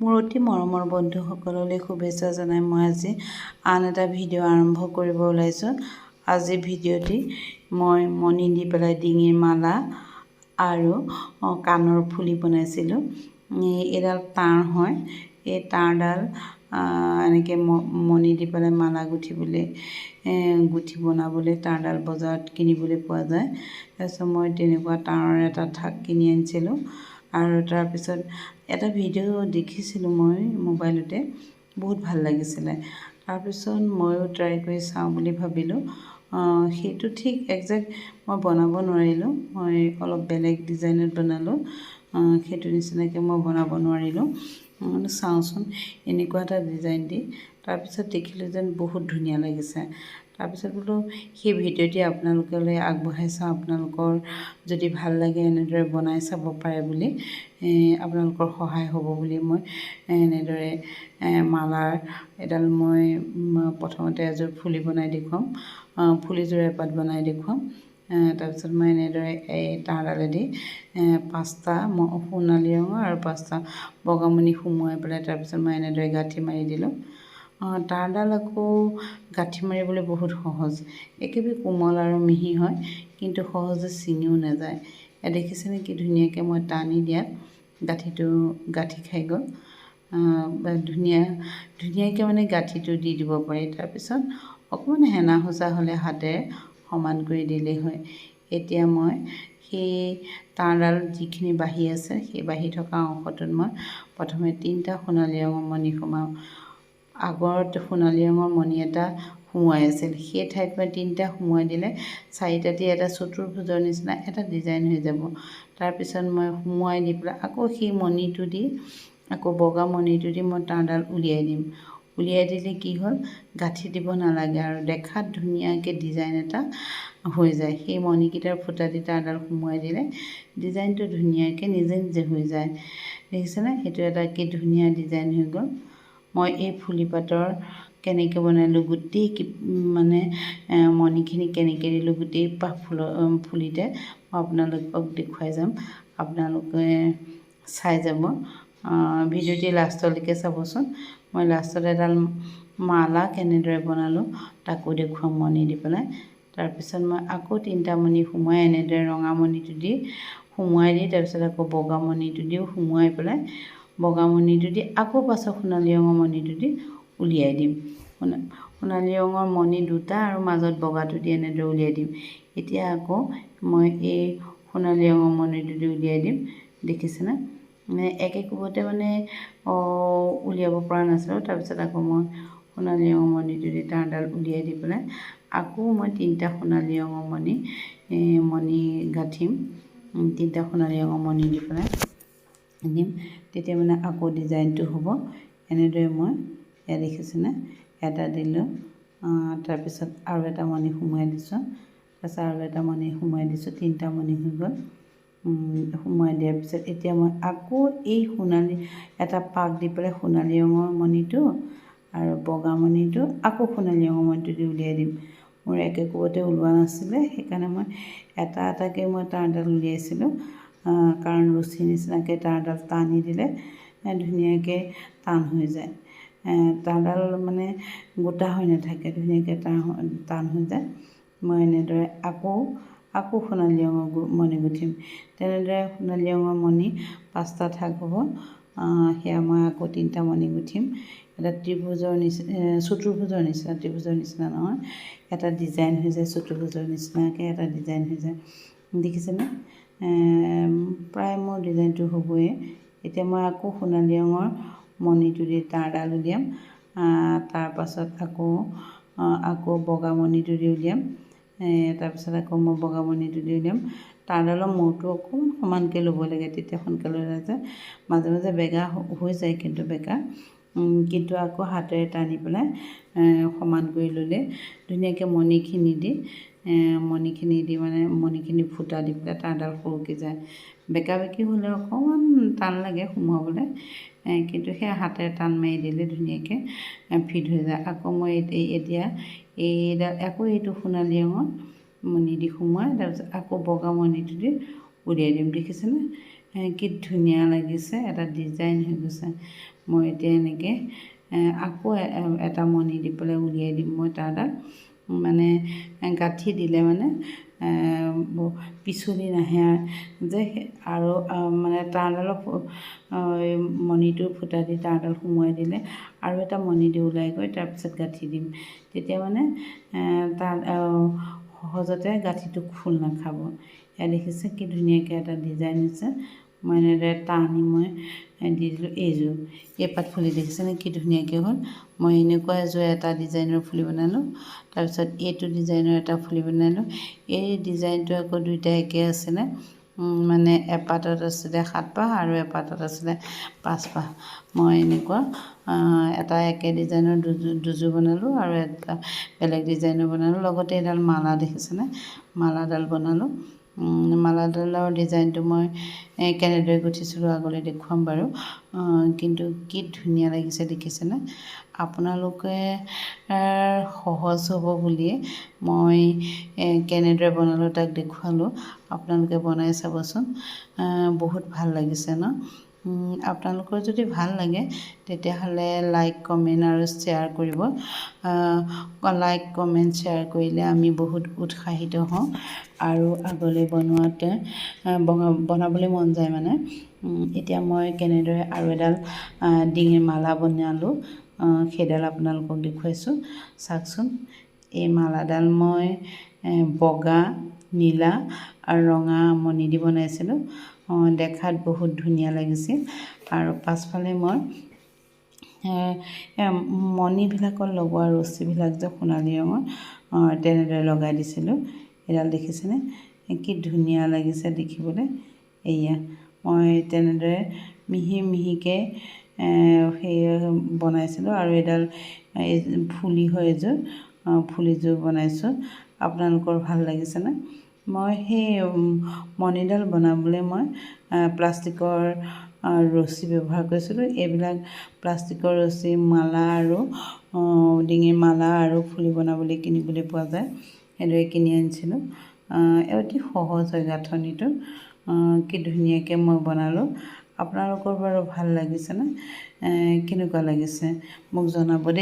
মোৰ অতি মৰমৰ বন্ধুসকললৈ শুভেচ্ছা জনাই মই আজি আন এটা ভিডিঅ' আৰম্ভ কৰিব ওলাইছোঁ। আজি ভিডিঅ'টি মই মণি দি পেলাই ডিঙিৰ মালা আৰু কাণৰ ফুলি বনাইছিলোঁ। এইডাল তাঁৰ হয়, এই তাঁৰডাল এনেকৈ মণি দি পেলাই মালা গুঠিবলৈ, গুঠি বনাবলৈ তাঁৰডাল বজাৰত কিনিবলৈ পোৱা যায়। তাৰপিছত মই তেনেকুৱা তাঁৰৰ এটা থাক কিনি আনিছিলোঁ আৰু তাৰপিছত এটা ভিডিঅ' দেখিছিলোঁ মই মোবাইলতে, বহুত ভাল লাগিছিলে। তাৰপিছত ময়ো ট্ৰাই কৰি চাওঁ বুলি ভাবিলোঁ। সেইটো ঠিক একজেক্ট মই বনাব নোৱাৰিলোঁ, মই অলপ বেলেগ ডিজাইনত বনালোঁ, সেইটো নিচিনাকৈ মই বনাব নোৱাৰিলোঁ। চাওঁচোন এনেকুৱা এটা ডিজাইন দি, তাৰপিছত দেখিলোঁ যেন বহুত ধুনীয়া লাগিছে। তাৰপিছত বোলো সেই ভিডিঅ'টি আপোনালোকলৈ আগবঢ়াই চাওঁ, আপোনালোকৰ যদি ভাল লাগে এনেদৰে বনাই চাব পাৰে বুলি, আপোনালোকৰ সহায় হ'ব বুলি মই এনেদৰে মালাৰ এডাল মই প্ৰথমতে এযোৰ ফুলি বনাই দেখুৱাম, ফুলিযোৰ এপাত বনাই দেখুৱাম। তাৰপিছত মই এনেদৰে এই তাঁৰডালেদি 5টা সোণালী ৰঙৰ আৰু 5টা বগামণি সুমুৱাই পেলাই তাৰপিছত মই এনেদৰে গাঁঠি মাৰি দিলোঁ। তাঁৰডাল আকৌ গাঁঠি মাৰিবলৈ বহুত সহজ, একেবাৰে কোমল আৰু মিহি হয়, কিন্তু সহজে ছিঙিও নাযায়। দেখিছেনে কি ধুনীয়াকৈ মই টানি দিয়াত গাঁঠিটো গাঁঠি খাই গ'ল। ধুনীয়া ধুনীয়াকৈ মানে গাঁঠিটো দি দিব পাৰি। তাৰপিছত অকণমান হেনা সোজা হ'লে হাতেৰে সমান কৰি দিলেই হয়। এতিয়া মই সেই তাঁৰডাল যিখিনি বাঢ়ি আছে, সেই বাঢ়ি থকা অংশটোত মই প্ৰথমে 3টা সোণালী ৰঙৰ মণি সোমাম। আগত সোণালী ৰঙৰ মণি এটা সোমোৱাই আছিল, সেই ঠাইত মই 3টা সোমোৱাই দিলে 4টা দি এটা চতুৰ্ভুজৰ নিচিনা এটা ডিজাইন হৈ যাব। তাৰপিছত মই সোমোৱাই দি পেলাই আকৌ সেই মণিটো দি, আকৌ বগা মণিটো দি মই তাঁৰডাল উলিয়াই দিম। উলিয়াই দিলে কি হ'ল, গাঁঠি দিব নালাগে আৰু দেখাত ধুনীয়াকৈ ডিজাইন এটা হৈ যায়। সেই মণিকেইটাৰ ফুটা দি তাঁৰডাল সোমোৱাই দিলে ডিজাইনটো ধুনীয়াকৈ নিজে নিজে হৈ যায়। দেখিছেনে, সেইটো এটা কি ধুনীয়া ডিজাইন হৈ গ'ল। মই এই ফুলিপাতৰ কেনেকৈ বনালোঁ, গোটেই মানে মণিখিনি কেনেকৈ দিলোঁ, গোটেই পাহ ফুলৰ ফুলিতে মই আপোনালোকক দেখুৱাই যাম, আপোনালোকে চাই যাব। ভিডিঅ'টি লাষ্টলৈকে চাবচোন। মই লাষ্টত এডাল মালা কেনেদৰে বনালোঁ তাকো দেখুৱাম মণি দি পেলাই। তাৰপিছত মই আকৌ 3টা মণি সোমোৱাই এনেদৰে ৰঙা মণিটো দি সোমোৱাই দি, তাৰপিছত আকৌ বগা মণিটো দিও সোমোৱাই পেলাই বগা মণিটো দি আকৌ পাছত সোণালী ৰঙৰ মণিটো দি উলিয়াই দিম। সোণালী ৰঙৰ মণি 2টা আৰু মাজত বগাটো দি এনেদৰে উলিয়াই দিম। এতিয়া আকৌ মই এই সোণালী ৰঙৰ মণিটো দি উলিয়াই দিম। দেখিছেনে, মানে একে কোবতে মানে উলিয়াব পৰা নাছিলোঁ। তাৰপিছত আকৌ মই সোণালী ৰঙৰ মণিটো দি তাঁৰডাল উলিয়াই দি পেলাই আকৌ মই 3টা সোণালী ৰঙৰ মণি গাঁঠিম। 3টা সোণালী ৰঙৰ মণি দি পেলাই দিম, তেতিয়া মানে আকৌ ডিজাইনটো হ'ব। এনেদৰে মই এয়া দেখিছেনে, এটা দিলোঁ, তাৰপিছত আৰু এটা মণি সোমোৱাই দিছোঁ, তাৰপিছত আৰু এটা মণি সোমোৱাই দিছোঁ, 3টা মণি হৈ গ'ল। সোমোৱাই দিয়াৰ পিছত এতিয়া মই আকৌ এই সোণালী এটা পাক দি পেলাই সোণালী ৰঙৰ মণিটো আৰু বগা মণিটো আকৌ সোণালী ৰঙৰ মণিটো দি উলিয়াই দিম। মোৰ একে কোবতে ওলোৱা নাছিলে, সেইকাৰণে মই এটা এটাকৈ মই তাঁৰডাল উলিয়াইছিলোঁ, কাৰণ ৰছী নিচিনাকৈ তাঁৰডাল টানি দিলে ধুনীয়াকৈ টান হৈ যায়। তাঁৰডাল মানে গোটা হৈ নাথাকে, ধুনীয়াকৈ টান হৈ যায়। মই এনেদৰে আকৌ সোণালী ৰঙৰ মণি গুঠিম। তেনেদৰে সোণালী ৰঙৰ মণি 5টা থাক হ'ব। সেয়া মই আকৌ 3টা মণি গুঠিম। এটা ত্ৰিভুজৰ নিচিনা, চতুৰ্ভুজৰ নিচিনা, ত্ৰিভুজৰ নিচিনা নহয়, এটা ডিজাইন হৈ যায়, চতুৰ্ভুজৰ নিচিনাকৈ এটা ডিজাইন হৈ যায়। দেখিছেনে, প্ৰায় মোৰ ডিজাইনটো হ'বই। এতিয়া মই আকৌ সোণালী ৰঙৰ মণিটো দি তাঁৰডাল উলিয়াম, তাৰপাছত আকৌ বগা মণিটো দি উলিয়াম, তাৰপিছত আকৌ মই বগা মণিটো দি উলিয়াম। তাঁৰডালৰ মূৰটো অকণমান সমানকৈ ল'ব লাগে, তেতিয়া সোনকালে ওলাই যায়। মাজে মাজে বেগা হৈ যায়, কিন্তু বেকা, কিন্তু আকৌ হাতেৰে টানি পেলাই সমান কৰি ল'লে ধুনীয়াকৈ মণিখিনি দি মানে মণিখিনি ফুটা দি পেলাই তাঁৰডাল সৰকি যায়। বেকা বেকি হ'লে অকণমান টান লাগে সোমোৱাবলৈ, কিন্তু সেই হাতেৰে টান মাৰি দিলে ধুনীয়াকৈ ফিট হৈ যায়। আকৌ মই এতিয়া এইডাল আকৌ এইটো সোণালী ৰঙৰ মণি দি সোমোৱাই তাৰপিছত আকৌ বগা মণিটো দি উলিয়াই দিম। দেখিছেনে, কি ধুনীয়া লাগিছে, এটা ডিজাইন হৈ গৈছে। মই এতিয়া এনেকৈ আকৌ এটা মণি দি পেলাই উলিয়াই দিম। মই তাঁৰডাল মানে গাঁঠি দিলে মানে পিছলি নাহে যে, আৰু মানে তাঁৰডালৰ মণিটোৰ ফুটা দি তাঁৰডাল সোমোৱাই দিলে আৰু এটা মণি দি ওলাই গৈ তাৰপিছত গাঁঠি দিম। তেতিয়া মানে তাৰ সহজতে গাঁঠিটো খোল নাখাব। এয়া দেখিছে, কি ধুনীয়াকৈ এটা ডিজাইন হৈছে। মই এনেদৰে টানি মই দি দিলোঁ। এইযোৰ এইপাত ফুলি দেখিছেনে, কি ধুনীয়াকৈ হ'ল। মই এনেকুৱা এযোৰ এটা ডিজাইনৰ ফুলি বনালোঁ, তাৰপিছত এইটো ডিজাইনৰ এটা ফুলি বনালোঁ। এই ডিজাইনটো আকৌ দুইটা একে আছিলে, মানে এপাতত আছিলে 7 পাহ আৰু এপাতত আছিলে 5 পাহ। মই এনেকুৱা এটা একে ডিজাইনৰ দুযোৰ দুযোৰ বনালোঁ আৰু এটা বেলেগ ডিজাইনৰ বনালোঁ। লগতে এডাল মালা দেখিছেনে, মালাডাল বনালোঁ। মালাডালৰ ডিজাইনটো মই কেনেদৰে গুঠিছিলোঁ আগলৈ দেখুৱাম বাৰু। কিন্তু কি ধুনীয়া লাগিছে দেখিছেনে? আপোনালোকে সহজ হ'ব বুলিয়ে মই কেনেদৰে বনালোঁ তাক দেখুৱালোঁ। আপোনালোকে বনাই চাবচোন, বহুত ভাল লাগিছে ন? আপোনালোকৰ যদি ভাল লাগে, তেতিয়াহ'লে লাইক, কমেণ্ট আৰু শ্বেয়াৰ কৰিব। লাইক, কমেণ্ট, শ্বেয়াৰ কৰিলে আমি বহুত উৎসাহিত হওঁ আৰু আগলৈ বনোৱাতে বনাবলৈ মন যায়। মানে এতিয়া মই কেনেদৰে আৰু এডাল ডিঙিৰ মালা বনালোঁ, সেইডাল আপোনালোকক দেখুৱাইছোঁ, চাওকচোন। এই মালাডাল মই বগা, নীলা আৰু ৰঙা মণি দি বনাইছিলোঁ। দেখাত বহুত ধুনীয়া লাগিছিল। আৰু পাছফালে মই মণিবিলাকত লগোৱা ৰছীবিলাক যে সোণালী ৰঙৰ, তেনেদৰে লগাই দিছিলোঁ। এডাল দেখিছেনে, কি ধুনীয়া লাগিছে দেখিবলৈ? এয়া মই তেনেদৰে মিহি মিহিকৈ সেই বনাইছিলোঁ। আৰু এডাল এই ফুলি হয়, এযোৰ ফুলিযোৰ বনাইছোঁ। আপোনালোকৰ ভাল লাগিছেনে? মই সেই মণিডাল বনাবলৈ মই প্লাষ্টিকৰ ৰছী ব্যৱহাৰ কৰিছিলোঁ। এইবিলাক প্লাষ্টিকৰ ৰছী মালা আৰু ডিঙিৰ মালা আৰু ফুলি বনাবলৈ কিনিবলৈ পোৱা যায়, সেইদৰে কিনি আনিছিলোঁ। অতি সহজ হয় গাঁথনিটো। কি ধুনীয়াকৈ মই বনালোঁ। আপোনালোকৰ বাৰু ভাল লাগিছেনে? কেনেকুৱা লাগিছে মোক জনাব দেই।